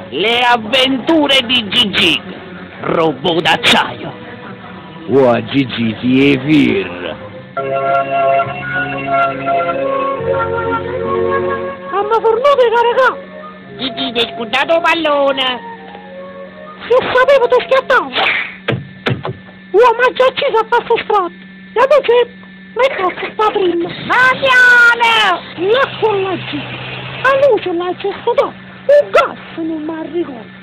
Le avventure di Gigi, robot d'acciaio. Ua Gigi si è fir. Amma fornuto di caricare! Gigi ti hai scordato il pallone. Se lo sapevo ti schiattavo! Uo, ma già acceso a fare stratto! E mo c'è... Ma cazzo sta prima? Fabiano! L'acqua laggiù! La luce l'ha acceso Un gas non mi ricordo!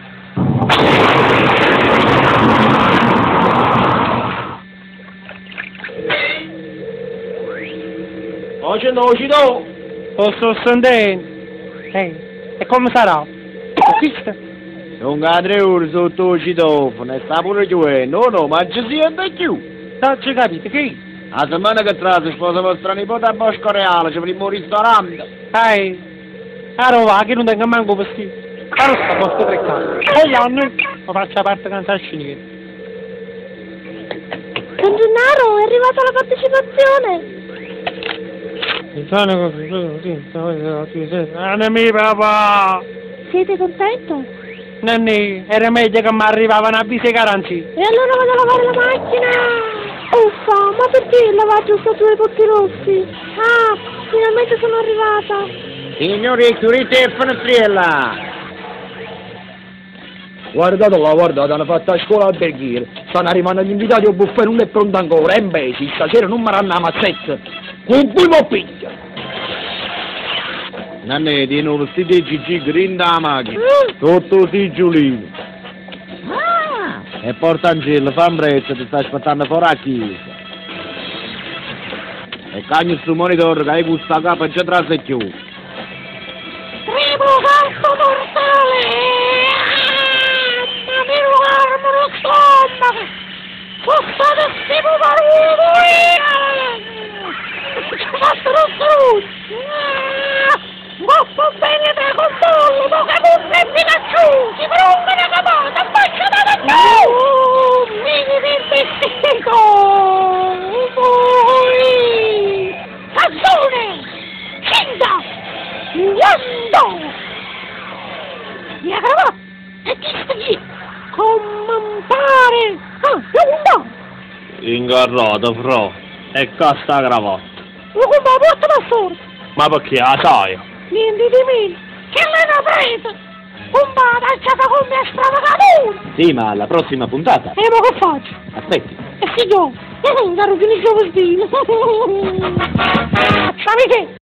Oggi non ci do! Posso sentire? E come sarà? Questo? Non ha 3 ore sotto il citofono e sta pure chiudendo. No, no, ma ci sente più. Non ci capite che? La settimana che trase sposa vostra nipote a Bosco Reale, ci primo un ristorante. Ehi, allora va, che non tengo manco vestito. Allora sta posto tre case. Poi l'anno lo faccio a parte che non sa niente. Don Gennaro, è arrivata la partecipazione! Anemi papà! Siete contento? Nanni, era meglio che mi arrivava una avviso di garanzia. E allora vado a lavare la macchina! Uffa, ma perché il lavaggio sta due potti rossi? Ah, finalmente sono arrivata! Signori, chiudete il finestrella! Guardate là, guardate, hanno fatto la scuola alberghiera. Stanno arrivando gli invitati al buffet, non è pronto ancora. E invece, stasera non mi ranno la mazzetta. Con cui mo piglia? Nanni, tiene un vestito di Gigi green da macchina. Sotto siggiolino. Ah! E porta Angelo, fa un prezzo, ti sta aspettando fuori a chiesa. E cagno sto monitor che hai questa capa già trase chiù. Triplo salto mortale! Ah, ma mi rugarmo lo stomaco! Sono stato stimovato io! Ci ho fatto lo struzzo! Goppo bene da controllo, poca curva e Pikachu! Si prende una capata, baciata da giù! Vieni per vestito! Voi! Calzone! Cinta! Yando! Mi cravatta! E ti stai commentare! Ah, è un Ingarrato, fra. E qua sta cravatta. Lo compro la porta da solo! Ma perché la sai? Niente di meno! Che l'hai presa! Un badacciata come a stravagatura! Sì, ma alla prossima puntata. E mo che faccio? Aspetti. E figlio, caro finisce così! Sapete?